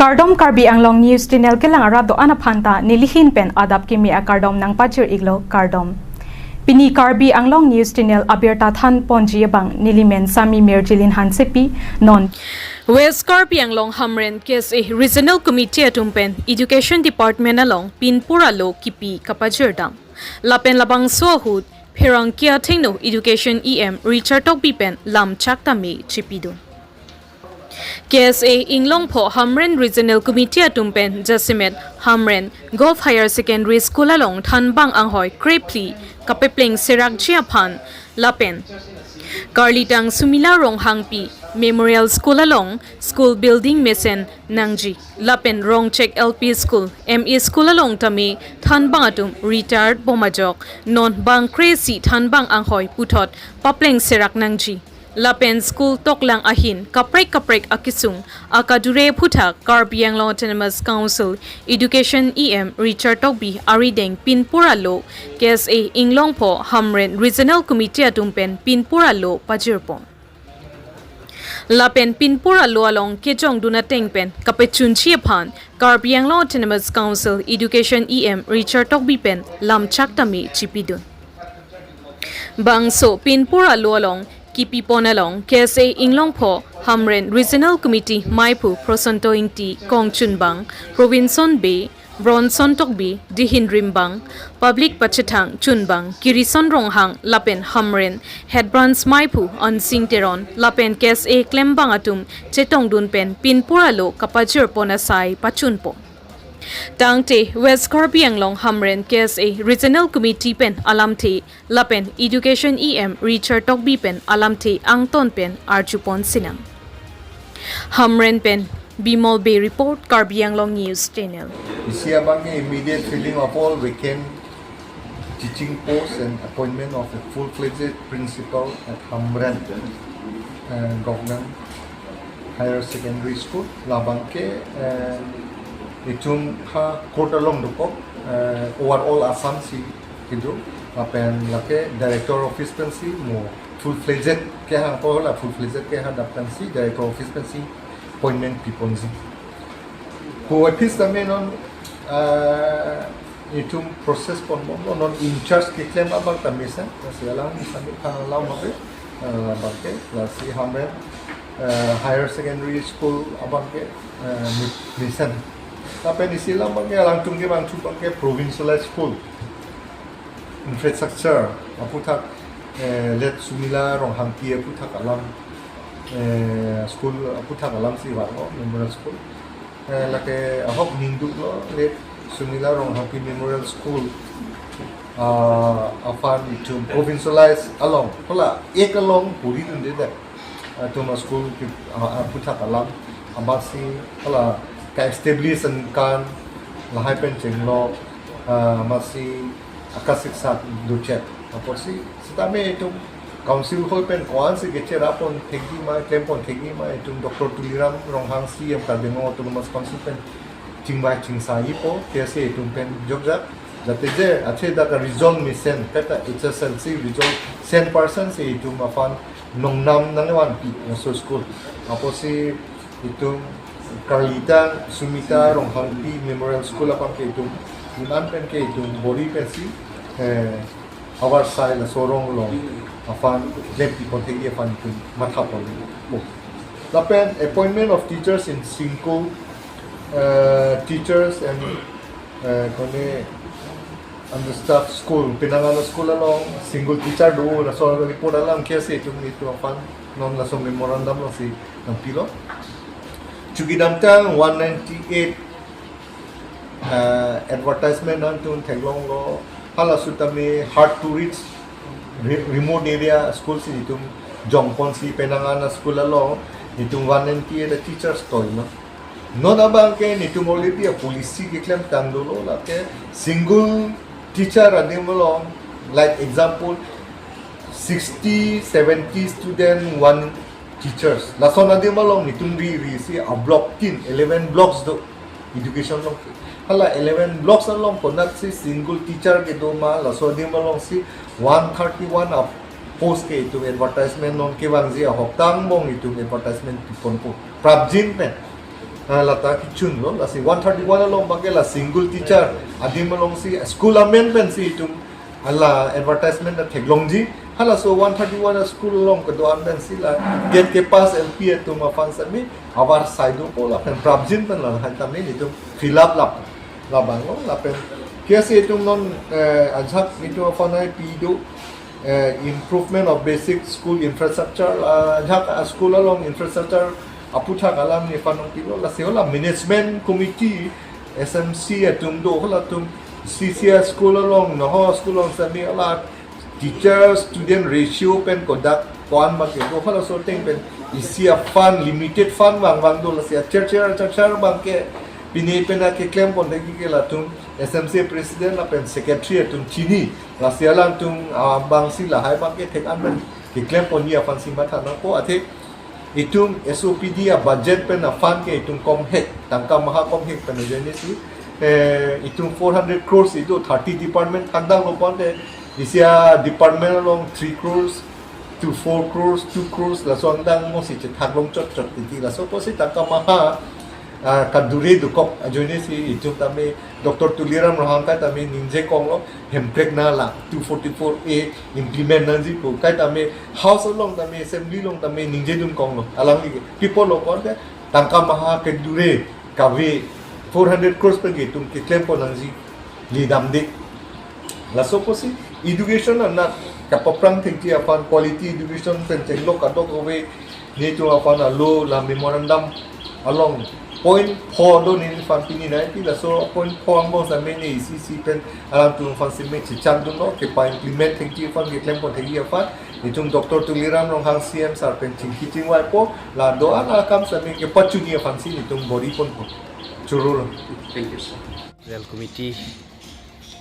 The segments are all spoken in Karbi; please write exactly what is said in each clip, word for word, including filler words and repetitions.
Kardom, Karbi Anglong News Channel kelang arat do-an aphan ta nelihin pen adap kimi akardom nangpajir iklo, kardom. Pini Karbi Anglong News Channel abirta than ponji abang nelimen Sami Mirjilin Hansepi. Non West Karbi Anglong Hamren K S A Regional Committee atum pen Education Department along pinpur alo kipi kapajirdam. Lapen labangso ahut pherangke athengno Education E M Richard Tokbi pen lamchak tame chipidun. K S A Inglongpho Hamren Regional Committee atum pen jasemet Hamren Govt Higher Secondary School along thanbang anghoi krephli kapepleng serakji aphan lapen Karlitang Sumila Ronghangpi Memorial School along school building mesen nangji lapen Rongchek L P School, M E School along tame thanbang atum retired bom ajok non bang kre-isi thanbang anghoi puthot papleng serak nangji. Lapen school toklang ahin kaprek kaprek akesung akadure aphuthak Karbi Anglong Autonomous Council Education E M Richard Tokbi arideng pinpur alo K S A Inglongpho Hamren Regional Committee atum pen pinpur alo pajirpon. Lapen pinpur alo along kejongdun ateng pen kapechunji aphan Karbi Anglong Autonomous Council Education E M Richard Tokbi pen lamchak tame chipidun. Bangso pinpur alo along kipipon along K S A Inglongpho Hamren Regional Committee maiphu Prosanto Ingti, kongchunbang Robinson Bey, Bronson Tokbi, dihin rimbang, public pachethang chunbang Kirison Ronghang lapen Hamren Head Branch maiphu Ansing Teron lapen K S A klembang atum chetongdun pen pinpur alo kapajirpon asai pachunpon. Tangte West Karbi Anglong Hamren K S A Regional Committee pen alamthe lapen Education E M Richard Tokbi pen alamthe angton pen arjupon sinang. Hamren pen Bimol Bey report, Karbi Anglong News Channel. Isi abang ke immediate filling of all vacant teaching posts and appointment of a full-fledged principal at Hamren, uh, Government Higher Secondary School. Labang ke, uh, itum ha court along dokok, uh, overall Assam si kedo, lapen lake director office pensi mo full-fledged kehang ko la full-fledged kehang adap pensi director office pensi appointment piponji. Pu office tame non, ah, itum process ponbomlo, non in charge keklem abang tame sa, si alang sami phalang mabe, ah, abang ke, lasi Hamren, ah, Higher Secondary School abang ke, ah, mi-, mesen. Lapen isi alam abang ke alangtum kevangthu abang ke provincialized school infrastructure aphuthak, eh, late Sumila Ronghangpi aphuthak alam, eh, school aphuthak alam si vanglo, Memorial School. Eh, lake ahok ningduklo, late Sumila Ronghangpi Memorial School, ah, aphan itum provincialize along, hala ek along puri dunde det. Atum a-school ke, ah, aphuthak alam, amatsi hala ka-establish an kan lahai pen chenglo, ah, amatsi akasiksak duchet. Apotsi sitame itum council hall pen ko-ansi kecherapon thekji ma, klempon thekji ma, itum Doctor Tuliram Ronghang C E M Karbi Anglong Autonomous Council pen chingbai chingsaipo, K S A itum pen jokjak. Jate je, athe dak a-result mesen, kata H S L C result cent percent si itum aphan nongnam nangvanpi, laso school. Apotsi itum Karlitang Sumita Ronghangpi Memorial School aphan ke itum, iman pen ke itum bori pensi, eh, avar sai laso arong along aphan lempi ponthekji aphan itum mathaponpo. Lapen appointment of teachers in single, uh, teachers and, uh, kone understaffed school, penang an school along single teacher do, laso report alam ke ase itum, itum aphan non laso memorandum alongsi nangpilo. Chukidamtang one ninety-eight, uh, advertisement nangtun theklonglo, halaso tame hard to reach, re-, remote area school si itum jongponsi penang an school along itum one ninety-eight teachers toilo. Non abang ke netum already a-policy keklemtang dolo, lake single teacher adim along, like example, sixty, seventy student, one teachers. Lason adim along netum ri ri si a-block tin, eleven blocks do education along. Hala eleven blocks along konatsi single teacher kedo ma, laso adim alongsi one thirty-one a-post ke itum advertisement non kevangji ahok tang bong itum advertisement piponpo. Prapjin pen. Ah, lata kechun lo, lasi one thirty-one along abangke la single teacher adim alongsi school amen pensi itum hala advertisement ta theklongji. Halaso one thirty-one school along kedo-an pensi la get ke pass L P atum aphan sami avar sai dopo lapen prapjin pen lahai tame itum fill up lap labang lo lapen kiasi itum non, eh, ajak itum aphan ai pi do, eh, improvement of basic school infrastructure, ah, ajak, ah, school along infrastructure aputhak alam nephan nangpilo, lasi hala management committee S M C atum do, halatum C C S school along, noho school along sami hala teacher student ratio pen kodak ko-an abangke do, halaso ateng pen isi a-fund, limited fund vangvang do, lasi achercher achercher abangke pine pen akeklem pon thekji ke latum S M C president lapen secretary atum chini, lasi alangtum, ah, abangsi lahai abangke thek-an pen keklem ponji aphansi matha nangpo, athe itum S O P D a-budget pen a-fund ke itum komhek, tangka maha komhek pen ajoinesi, eh, itum four hundred crores itum thirty department thangdang lo ponte, isi a-department along three crores to four crores, two crores laso angdang mosi chethak long chot chot titi, laso apotsi tangka maha, ah, kadure dokok ajoinesi itum tame Doctor Tuliram Ronghang kai tame ningje konglo, Hemprek na la two forty-four A implement nangji pu kai tame House along tame, Assembly along tame ningjedun konglo. Alangli ke pi apotlo ponte, tangka maha kedure kave four hundred crores pen ke itum keklem pon nangji, lidamde. Laso apotsi education anat kapaprang thekji aphan, quality education pen chenglok kadokave netum aphan alo la memorandum along point four do nephan pini nai pi, laso point four angbong sami ne isi isi pen alangtum aphan simi chechak dunlo, kepa-implement thekji aphan, keklem pon thekji aphan itum Doctor Tuliram Ronghang C M sir pen chingki chingvaipo, la do-an akam sami kepachuni aphansi itum bor-i ponpo. Choro lo. Thank you, sir. General Committee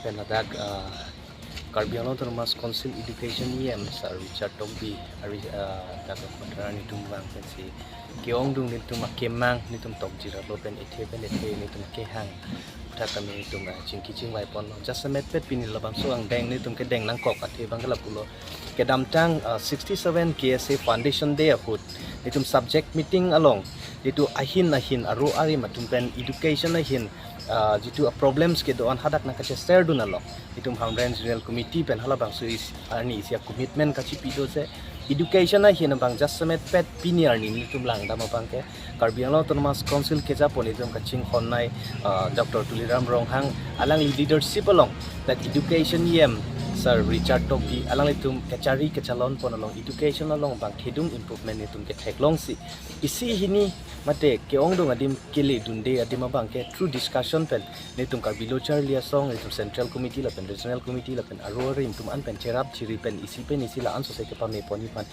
pen ladak, ah, Karbi Anglong Autonomous Council Education E M Sir Richard Tokbi ari, ah, dak kontrar netum vang pensi ke-ongdung netum akemang netum tokjir alo pen ethe pen ethe netum kehang aputhak tame netum, ah, chingki chingvai ponlo. Jasemet pet pini labangso angdeng netum kedeng nangkok athe abangke lapulo. Kedamtang, ah, sixty-seven K S A Foundation Day ahut netum subject meeting along netum ahin ahin aro arim atum pen education ahin, ah, jitu a-problems kedo-an hadak nangkacheserdun along itum Hamren General Committee pen halabangso is-, arni isi a-commitment kachipi do se education ahin abang jasemet pet pini arni netum langdam abangke Karbi Anglong Autonomous Council kejapon itum kachinghon nai, ah, Doctor Tuliram Ronghang alangli leadership along dak education E M Sir Richard Tokbi alanglitum kachari kachalon pon along education along abang thedung improvement netum ketheklongsi isi hini mate ke-ongdung adim keledunde adim abangke through discussion pen netum Karbi Lo Charli Asong, netum Central Committee lapen Regional Committee lapen aro arim atum an pen cherap chiri pen isi pen isi la-an sose kepame ponji aphan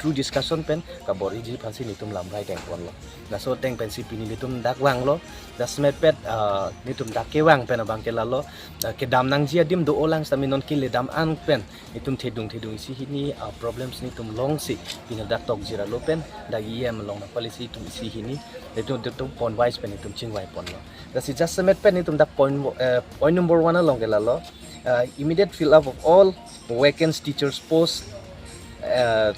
through discussion pen kabor-iji aphansi netum lamrai deng ponlo. Laso ateng pensi pini netum dak vanglo. Jasemet pet, ah, netum dak kevang pen abangke lalo, ah, kedam nangji adim do-olang sami non keledam an pen netum thedung thedung isi hini, ah, problems netum longsi pini dak tokjir alo pen dak E M along nangpalisi itum isi hini netum, netum point wise pen netum chingvai ponlo. Lasi jasemet pen netum dak point, eh, point number one along ke lalo, ah, immediate fill up of all vacant teachers post, eh,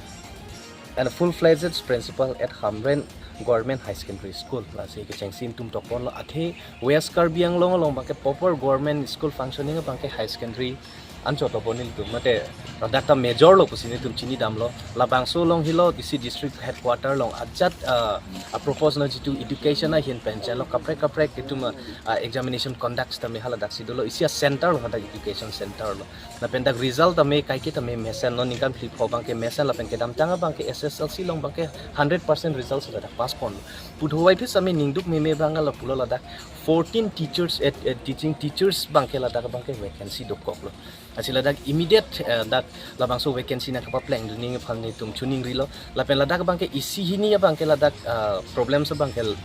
and full-fledged principal at Hamren Government High Secondary School. Lasi kechengsi netum tok ponlo, athe West Karbi Anglong along abangke proper government school functioning abangke high secondary anchot obo nelitum mate ladak ta major lo pusi netum chinidamlo. Labangso along helo isi district headquarter along ajat, ah, a-propose na jitu education ahin pen chelo kaprek kaprek itum, ah, examination conduct tame haladak si dolo, isi a-center lo hadak education center lo. Lapen dak result tame kaike tame mesen, non ningkan phli pho abangke mesen lapen kedamtang abangke S S L C along abangke hundred percent result si ladak pass ponlo. Pudhuwai phi sami ningduk meme abang lapulo ladak fourteen teachers at, at teaching teachers abangke ladak abangke vacancy dokoklo. Lasi ladak immediate, eh, dak labangso vacancy nangkapaplengdun nangji aphan netum chiningrilo. Lapen ladak abangke isi hini abangke ladak, eh, problems abangke l-,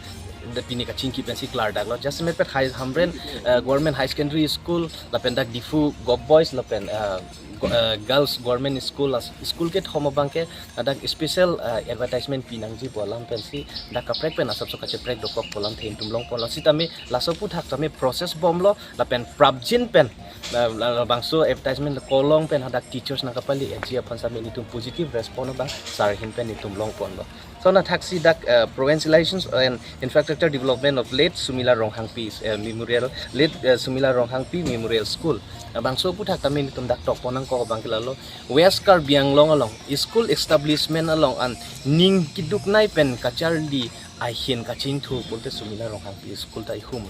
da pini kachingki pensi klardaklo. Jasemet pet High Hamren, eh, Government High Secondary School, lapen dak Diphu Govt Boys, lapen, eh, go-, eh, Girls Government School, las-, school kethom abangke ladak special, eh, advertisement pinangji pu alam pensi dak kaprek pen asapso kacheprek dokok pu alamthe netum long ponlo. Sitame laso aputhak tame process bomlo, lapen prapjin pen la, la, labangso advertisement kolong pen hadak teachers nangkapale-etji aphan sami netum positive response abang sar ahin pen netum long ponlo. Lason athaksi dak eh, Provincialization and Infrastructure Development of Late Sumila Ronghangpi eh, Memorial, Late eh, Sumila Ronghangpi Memorial School. Eh, bangso aphuthak tame nelitum dak tokpon nangkok abang ke lalo, West Karbi Anglong along school establishment along an ning keduknei pen kacharli ahin kachingthur pulote Sumila Ronghangpi School ta ihum.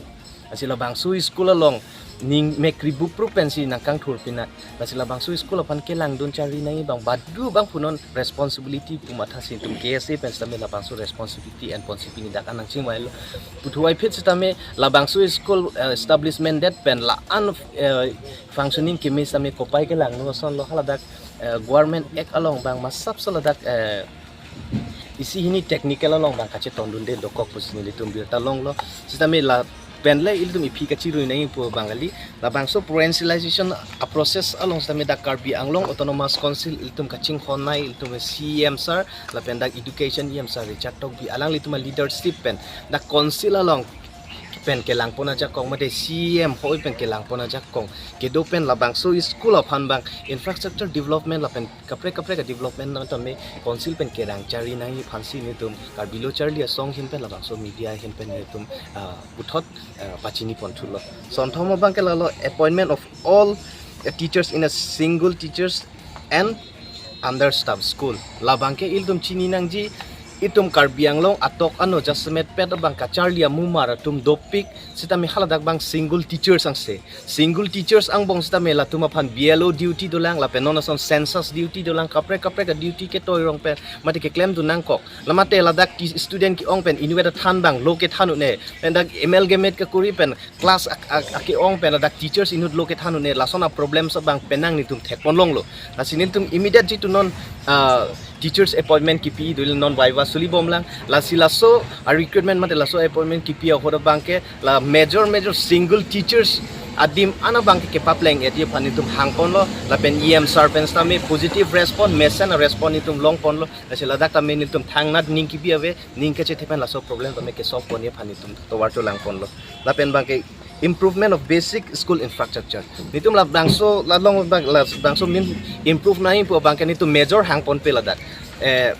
Lasi labangso school along ning mekri bupru pensi nangkangthur pinat. Lasi labangso school aphan kelangdun charli nangji abang badu abang punon responsibility pu mathasi nelitum K S A pen sitame labangso responsibility enponsi pini dak an nangchingvailo. Puthot ai phit sitame labangso school eh, establishment det pen la-an eh, functioning keme sitame kopai kelangno asonlo, haladak eh, Government Act along abang masap so ladak eh, isi hini technical along abang kachetongdunde dokok pusi nelitum birta longlo. Sitame lapen le ilitum iphi kachirui nangji pu abang kali. Labangso provincialization a-process along sitame dak Karbi Anglong Autonomous Council ilitum kachinghon nei, ilitum C E M sir lapen dak education E M sir Richard Tokbi alanglitum aleadership pen dak council along pen kelangpon ajakong mate C E M hoi pen kelangpon ajakong kedo pen labangso school aphan abang infrastructure development lapen kaprek kaprek development nang tame council pen kerang charli nangji aphansi nelitum Karbi Lo Charli Asong ahin pen labangso media ahin pen nelitum ah, puthot ah, pachini ponthulo. Sonthom abang ke lalo appointment of all uh, teachers in a single teachers and understaffed school. Labang ke ilitum chini nangji, itum Karbi Anglong atok ano jasemet pet abang kacharli amumar atum dopik sitame haladak abang single teachers angse. Single teachers angbong sitame latum aphan B L O duty dolang lapen non ason census duty dolang kaprek kaprek a-duty ketoi rong pen mate keklemdun nangkok. Lamate ladak ki student ke-ong pen inutvet athan abang lo kethan un-e. Pen dak amalgamate kekuri pen class ak- ak- ake-ong pen ladak teachers inut lo kethan un-e, lason a-problems abang penang nelitum thekpon longlo. Lasi nelitum immediate jitu non ah, teachers appointment kipi dul non viva suli bomlang. Lasi laso a-recruitment mate laso appointment kipi ahut abang ke la major major single teachers adim an abang ke kepapleng edi aphan nelitum hangponlo. Lapen E M sir pen sitame positive response, mesen a-response nelitum longponlo. Lasi ladak tame nelitum thangnat ning kipi ave, ning kachethe pen laso problem tame ke-solve ponji aphan nelitum tovar cholangponlo. Lapen abang ke improvement of basic school infrastructure. Nelitum labangso lalong abang labangso main improve nangji pu abang ke nelitum major hangponpe ladak. Eh,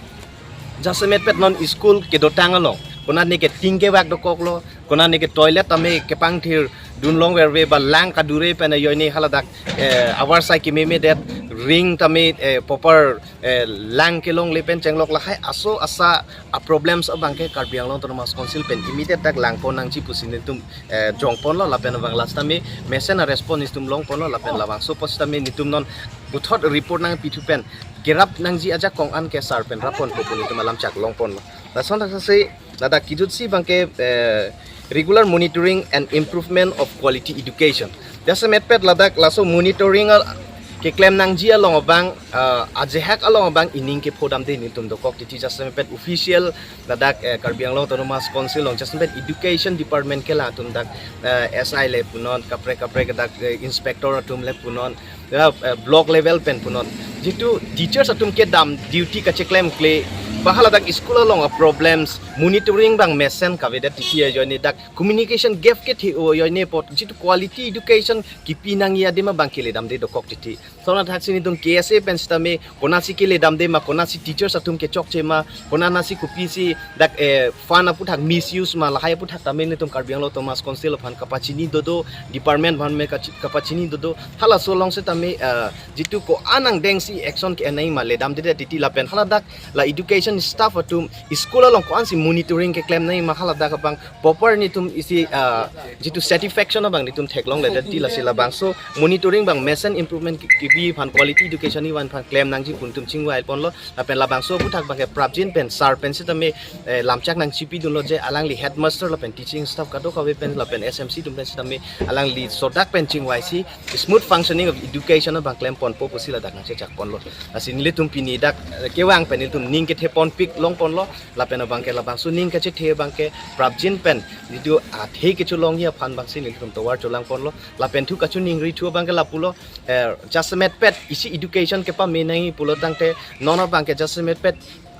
jasemet pet non school kedotang along konat ne ke ting kevak dokoklo, konat ne ke toilet tame kepangthir dun longverve ba lang kadure pen ajoine haladak eh, avarsai kememedet, ring tame eh, proper eh, lang kelongle pen chenglok lahai aso asa a-problems abang ke Karbi Anglong Autonomous Council pen immediate dak langpon nangji pusi nelitum eh, jongponlo. Lapen abang last tame mesen a-response nelitum longponlo. Lapen labangso apot sitame nelitum non puthot report nangpithu pen kerap nangji ajakong an ke sir pen rappon pu nelitum alam chak longponlo. Lason athaksi ladak kejutsi abang ke eh, regular monitoring and improvement of quality education. Jasemet pet ladak laso monitoring al- keklem nangji along abang eh, ajehak along abang ining kephodamde nelitum dokok titi. Jasemet pet official ladak eh, Karbi Anglong Autonomous Council along jasemet pet education department kelang atum dak eh, S I le punon, kaprek kaprek dak eh, inspector atum le punon, ya, eh, block level pen punon. Jitu teachers atum kedam duty kacheklemkle, ba haladak school along a-problems, monitoring abang mesen kavedet titi ajoine dak communication gap kethe-o ajoine apot jitu quality education kipi nangji adim abang ke ledamde dokok titi. Lason athaksi nelitum K S A pen sitame konatsi keledamde ma, konatsi teachers atum kechokche ma, konatsi kopisi dak eh, fund aphuthak misuse ma, lahai aphuthak tame nelitum Karbi Anglong Autonomous Council aphan kapachini dodo, department aphan me kachi- kapachini dodo. Halaso along sitame eh, jitu ko-an angdengsi action ke-en nangji ma ledamdedet titi. Lapen haladak la education staff atum school along ko-ansi monitoring keklem nangji ma haladak abang proper nelitum isi ah, jitu satisfaction abang nelitum theklongledet titi. Lasi labangso monitoring abang mesen improvement ki- kipi aphan quality education ni van aphan klem nangji pu nelitum chingvaiponlo. Lapen labangso aphuthak abang ke prapjin pen sir pen sitame eh, lamchak nangchipidunlo je alangli headmaster lapen teaching staff kadokave pen lapen S M C atum pen sitame alangli sodak pen chingvaisi smooth functioning of education abang klemponpo pusi ladak nangchechakponlo. Lasi nelitum pini dak eh, kevang pen nelitum ning ketheponpik longponlo. Lapen abang ke labangso ning kachethe abang ke prapjin pen jitu athe kecholongji aphan abangsi nelitum tovar cholangponlo. Lapen thu kachiningrithu abang ke lapulo eh, jasemet pet isi education kepame nangji pulo tangte non abang ke jasemet pet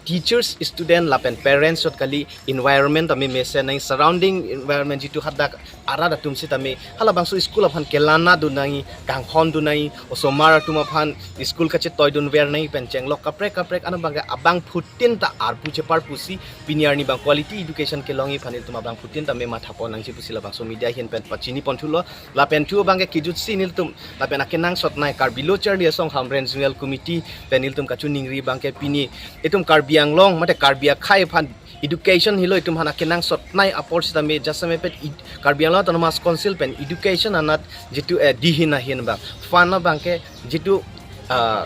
teachers, student lapen parents chot kali, environment tame mesen nangji, surrounding environment jitu hadak arat atum sitame halabangso school aphan kelana dun nangji, kangkhondun nangji, osomar atum aphan school kachetoidunver nangji pen chenglok kaprek kaprek ano abangke abangphutin ta arpu cheparpusi pini arni abang quality education kelongji aphan ilitum abangphutin tame mathapon nangji pusi labangso media ahin pen pachiniponthulo. Lapen thu abangke kejutsi nelitum lapen akenangsotnei Karbi Lo Charli Asong Hamren Zonal Committee pen nelitum kachiningri abangke pini itum Karbi Anglong mate Karbi akhei aphan education helo itum aphan akenangsotnei apor sitame jasemet pen ed-, Karbi Anglong Autonomous Council pen education anat jitu, eh, dihin ahin abang fund abangke jitu, ah,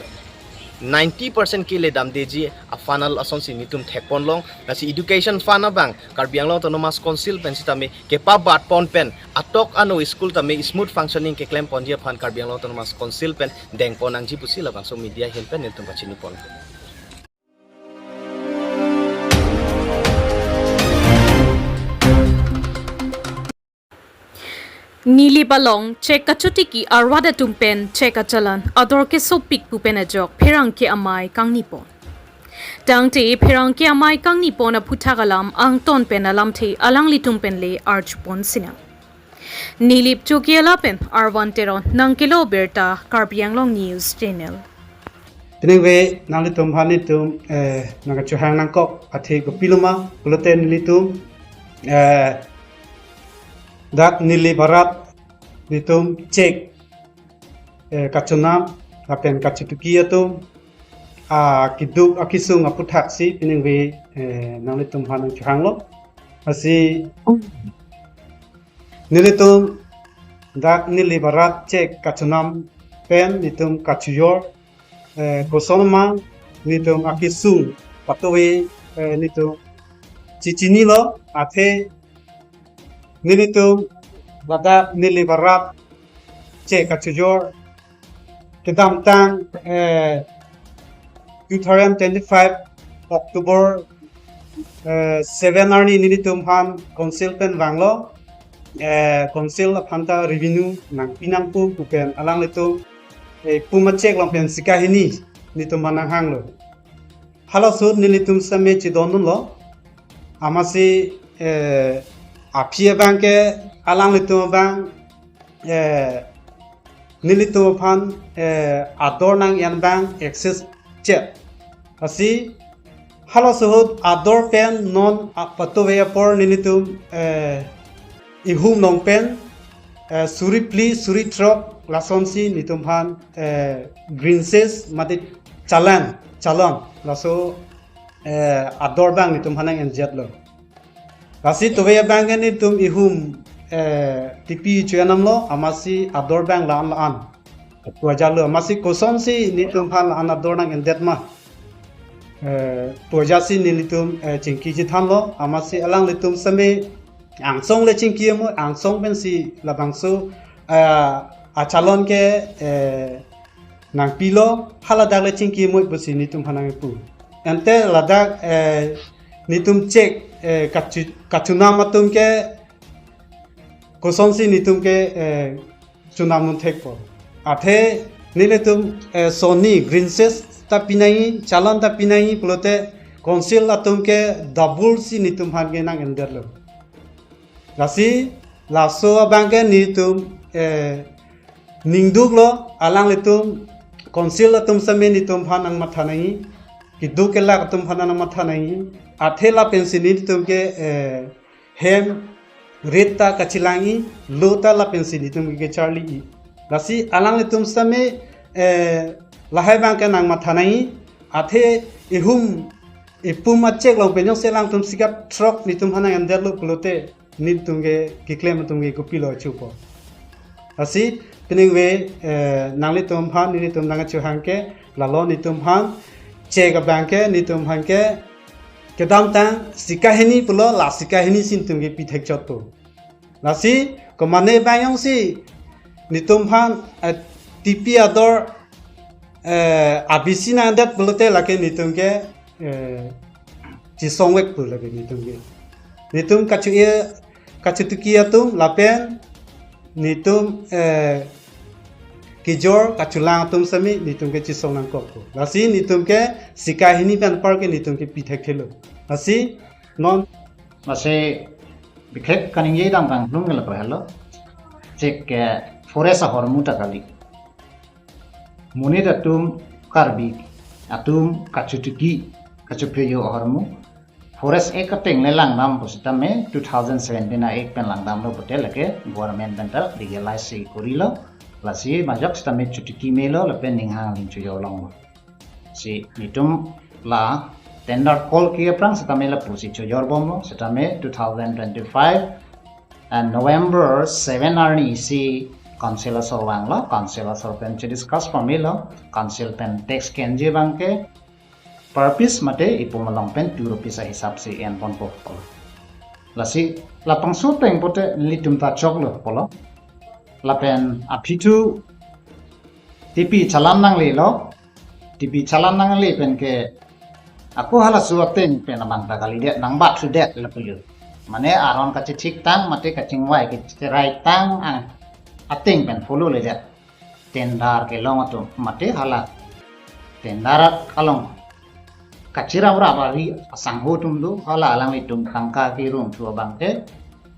ninety percent kele damdeji a-fund asonsi nelitum thekponlong. Lasi education fund abang Karbi Anglong Autonomous Council pen sitame kepabatpon pen atok ano school tame smooth functioning keklemponji aphan Karbi Anglong Autonomous Council pen dengpon nangji pusi labangso media ahin pen nelitum pachinipon. Nilip along chek kachotiki arwat atum pen chek achalan ador kesopik pu pen ajok pherangke amei kangnipon. Tangte pherangke amei kangnipon aphuthak alam angton pen alamthe alanglitum pen le arjupon sinang. Nilip Chokihola pen Arvan Teron nangkelo birta Karbi Anglong News Channel. Piningve nanglitum aphan nelitum, eh, nangkachohang nangkok athe kopiloma pulote nelitum, eh, dak Nilip arat nelitum chek, eh, kachonam lapen kachotiki atum, ah, keduk akesung aphuthaksi piningve, eh, nanglitum aphan nangchohanglo. Lasi nelitum dak Nilip arat chek kachonam pen nelitum kachojor, eh, kosonma nelitum akesung patuve, eh, nelitum chechinilo athe nelitum ladak Nilip arat chek kachojor kedamtang, eh, two thousand twenty-five October, eh, seven arni nelitum aphan council pen vanglo, eh, council aphan ta revenue nangpi nangpo pu pen alanglitum, eh, puma chek along pen sika hini nelitum aphan nanghanglo. Halaso nelitum sitame chedondunlo. Amatsi, eh, aphi abangke alanglitum abang, eh, nelitum aphan, eh, ador nang-en abang excess chek. Lasi halaso ahut ador pen non a-, patuve apor nelitum, eh, ihum along pen, eh, suri phli, suri throk lasonsi nelitum aphan, eh, grievances mate chalan, chalon laso, eh, ador abang nelitum aphan nang-enjetlo. Lasi tuve abangke nelitum ihum, eh, tipi chuyanamlo amatsi ador abang la-an la-an puajalo amatsi kosonsi nelitum aphan la-an ador nang-endet ma, eh, puajasi nelitum, eh, chingki chethanlo amatsi alanglitum sitame angsong le chingki mo angsong pensi labangso, eh, achalon ke, eh, nangpilo haladak le chingki mo pusi nelitum aphan nangpu. Ante ladak, eh, nelitum chek, eh, kachu-, kachonam atum ke kosonsi nelitum ke, eh, chonamdun thekpo. Athe nelitum, eh, sonni grievances ta pinangji, chalon ta pinangji pulote council atum ke double si nelitum aphan ke nang-endetlo. Lasi laso abangke nelitum, eh, ningduklo alanglitum council atum sitame nelitum aphan nangmatha nangji, keduk kelak atum aphan nangmatha nangji, athe lapensi nelitum ke, eh, hem rate ta kachelangji, lo ta lapensi nelitum ke kecharliji. Lasi alanglitum sitame, eh, lahai abangke nangmatha nangji, athe ihum ipum achek along pen jongsi alangtum sika throk nelitum aphan nang-endetlo pulote nelitum ke keklem atum ke kopilo achupo. Lasi piningve, eh, nanglitum aphan nelitum nangkachohang ke lalo nelitum aphan chek abangke nelitum aphan ke kedamtang sika hini pulo la sika hini si nelitum ke pi thekchotpo. Lasi komane abang jongsi nelitum aphan, eh, tipi ador, eh, abisi nangdet pulote lake nelitum ke, eh, chesongvekpo lake nelitum ke. Nelitum kachu-e kachotiki atum lapen nelitum, eh, kejor kachelang atum sitame netum ke chesong nangkokpo. Lasi netum ke sika hini pen apar ke netum ke pi thekthelo. Lasi non, lasi bikhek kaningje dam kangtung ke lapu helo. Chek ke forest ahormu ta kali. Monit atum, Karbi atum kachotiki, kachopheo ahormu Forest Act ateng le langdam pusitame two thousand seventeen a-Act pen langdamlo pute lake government pen ta legalize si korilo. Lasi majok sitame chotiki melo lapen ninghang ling chojor longlo. Si netum la tender call ke aphrang sitame lapusi chojorbomlo, sitame two thousand twenty-five and November seven arni si council asor vanglo, council asor pen che discuss pamelo, council pen tax kenji abang ke per piece mate ipum along pen two rupees ahisap si enponpo pulo. Lasi labangso ateng pute nelitum ta choklo pulo. Lapen aphi thu T P chalan nanglelo, T P chalan nangle pen ke ako halaso ateng pen abang ta kalidet, nangbat thudet lapulo. Mane aron kachethik tang mate kachingvai kacherai tang ang ateng pen follow ledet. Tender kelong atum mate hala tender along kachiram rap ari asangho atum do, hala alanglitum tangka kerung thu abang ke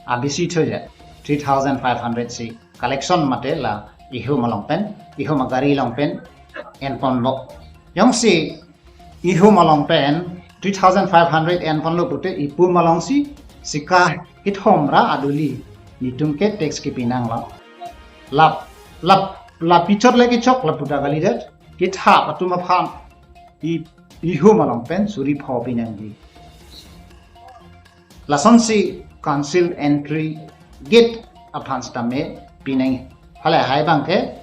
abisi thoja, three thousand five hundred si collection mate la ihum along pen, ihum agari along pen enponlo. Jongsi ihum along pen three thousand five hundred enponlo pute ipum alongsi sika kethom ra aduli netum ke tax kepi nanglo. Lap lap lapichot le kechok lapu ta kalidet, kethap atum aphan i ihum along pen suri pho pi nangji. Lasonsi council entry gate aphan sitame pi nang. Halahai abang ke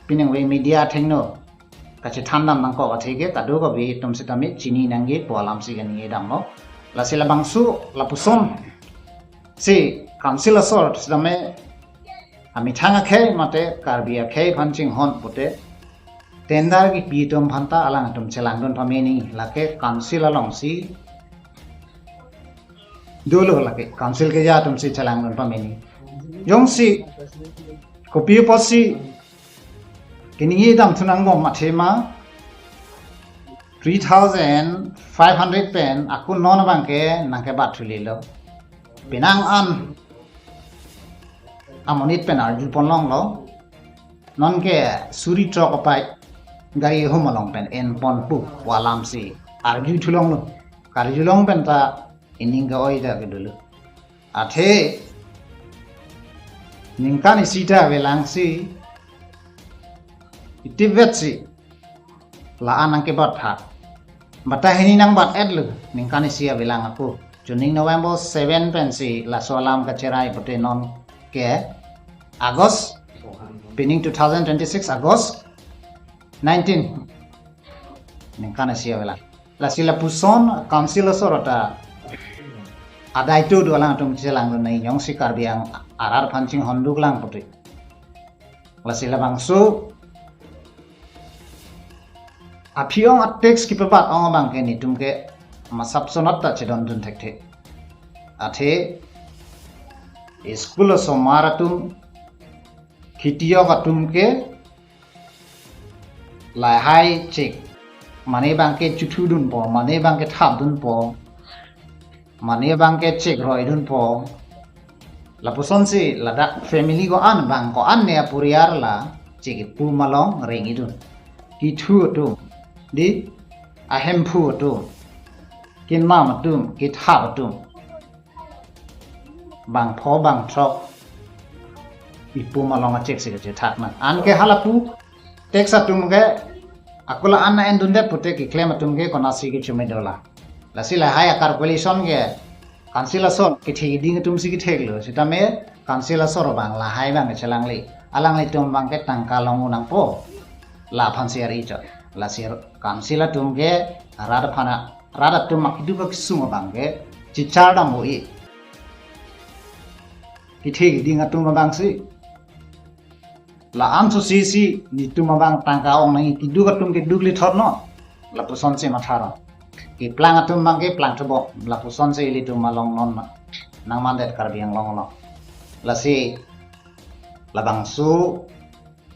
pi nangve, media athengno kachethan dam nangkok athe ke kadokave atum sitame chini nangji pu alam si kaningje damlo. Lasi labangso lapuson si council asor sitame amethang akhei mate Karbi akhei aphan chinghon pute tender kepi atum aphan ta alangtum chelangdun pame nangji, lake council alongsi dolo, lake council keja atum si chelangdun pame nangji. Jongsi kopi apotsi kaningje dam thu nangbom athema three thousand five hundred pen ako non abang ke nangkebat thulelo. Penang an amonit pen arjupon longlo. Nonke suri throk apai gari ihum along pen enponpo pu alam si arju thulonglo. Karjulong pen ta ining ke-oi ta kedolo. Athe ningkan isi ta avelang si itivet si la-an nangkebat tha. Bata hini nangbat-etlo, ningkan isi avelang ako. Chuning November seven pensi laso alam kacherai pute nonke August, pining two thousand twenty-six August nineteen. Ningkan isi avelang. Lasi lapuson council asor ta adai tu do alangtum chelangdun nangji, jongsi Karbi Anglong arat aphan chinghonduk lang pute. Lasi labangso aphi ong a-tax kepabat ong abang ke netum ke masap sonat ta chedondun thekthe. Athe school osomar atum, khitiyok atum ke lahai chek, mane abang ke chethudunpo, mane abang ke thapdunpo, mane abang ke chekroidunpo. Lapusonsi ladak family ko-an abang ko-an ne aporiar la chek ipum along rengidun. Kethu atum, di, ahemphu atum, kenam atum, kethap atum, bangpho bangthrok ipum along a-chek si kachethak nang. Anke halapu tax atum ke ako la-an endundet pute keklem atum ke konatsi kechomedola. Lasi lahai a-calculation ke council asor kethe keding atum si ketheklo. Sitame council asor abang lahai abang kechelangle. Alanglitum abang ke tangka long-un nangpo. Laphan si ari chot. Lasi council atum ke rat aphan a, rat atum akeduk akesung abang ke chichar dam ho-i. Kethe keding atum abang si. La-an susi si netum abang tangka ong nangji, keduk atum keduk lithot non. Lapusonsi matharo. Keplang atum abang keplang thubo. Lapusonsi ilitum along non ma. Nangmandet Karbi Anglong along. Lasi labangso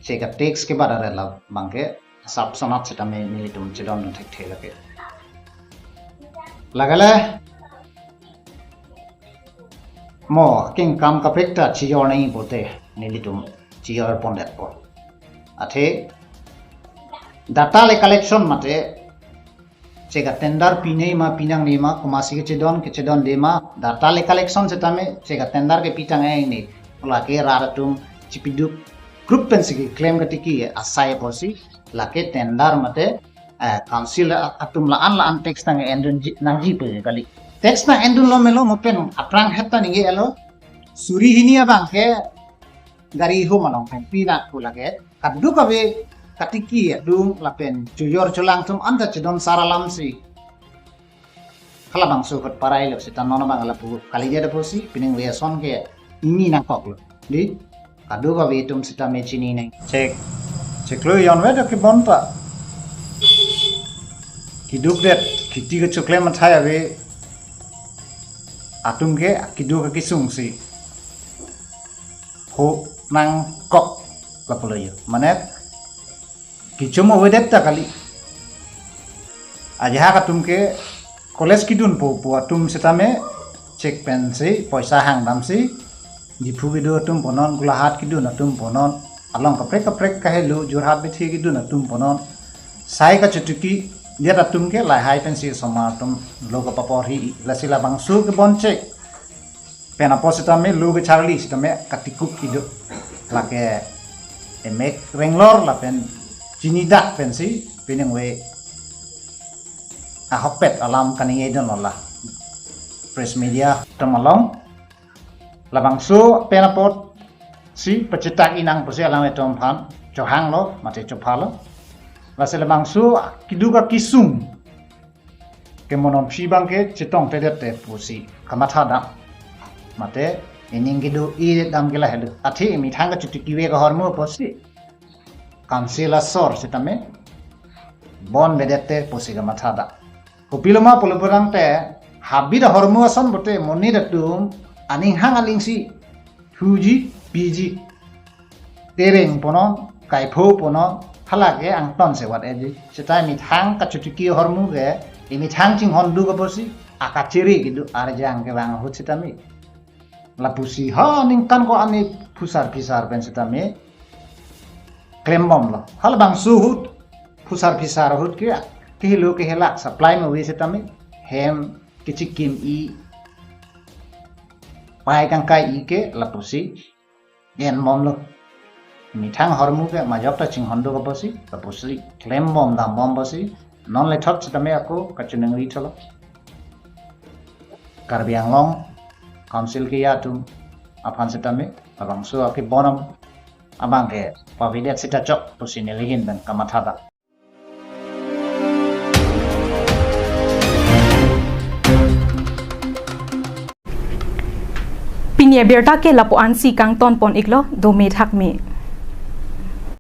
Check a tax ke barat la abangke asap sonat sitame nelitum chedondun thekthe lake. Lagale mo kingkam kaprek ta chijor nangji pote nelitum chijor pondetpo. Athe data le collection mate check a tender pinei ma pinangne ma, komatsi kechedon kechedonde ma, data le collection sitame check a tender kepitang-e ne, lake rat atum chipiduk group pensi keklem katiki asai apotsi lake tender mate eh, council a- atum la-an la-an tax nang-endun ji- nangji pe kali. Tax nang-endunlo melo mo pen aphrang heta ningje-elo. Suri hini abangke gari hum along pen pinat pu lake kadokave katiki adung lapen chojor cholang atum anta chedon sar alamsi halabangso ahut parailo seta non abang lapu kalidet apotsi pining ve ason ke ini nangkoklo. Di kadokave atum sitame chini nang. Check, cheklo jon ve do kebon ta. Keduk det, kheti kechoklem athai ave atum ke keduk kesung si ho nangkok lapulo jo. Mane kechom avedet ta kali. Ajahak atum ke college kedunpo pu atum sitame check pensi poisa hangdamsi Diphu kedo atum punon, Golaghat kedun atum punon, along kaprek kaprek kahelo, Jorhat Bethi kedun atum punon, sai kachotiki det atum ke lahai pensi osomar atum lo kapapor hi, lasi labangso kebon check pen apot sitame lo kecharli sitame katikuk kedo. Lake emek renglor lapen chinidak pensi pining ve ahokpet alam kaningjedunlo la press media atum along. Labangso pen apotsi pachitak inang pusi alanglitum aphan chohanglo mate chophalo. Lasi labangso keduk akesung ke mo non phi abangke chetongtedet te pusi kamathadam. Mate ining kedo-i dam ke lahelo. Athe imethang kachotiki ve ahormu pusi council asor sitame bonvedet te pusi kamathadam. Kopiloma pulo pulotangte habit ahormu ason pote monit atum aning hang alingsi thuji piji. Tereng punon, kaipho punon, halake angton se wat eji. Seta imethang kachotiki ahormu ke imethang chinghonduk apotsi akachere kedo arjang kevang ahut sitame. Lapusi ha ningkan ko-an phusar phisar pen sitame klembomlo. Halabangso ahut phusar phisar ahut ke kehelo kehelak supply mo ave sitame hem kechikim-i, pai kangkai-i ke lapusi enbomlo. Imethang ahormu ke majok ta chinghonduk apotsi, lapusi klembom dambom apotsi non lethot sitame ako kachiningri tholo. Karbi Anglong Council keja atum aphan sitame labangso akebon abangke pavedet seta chok pusi neli ahin pen kamathadam. Pini abirta ke lapu-ansi kangton pon iklo, dome thakme.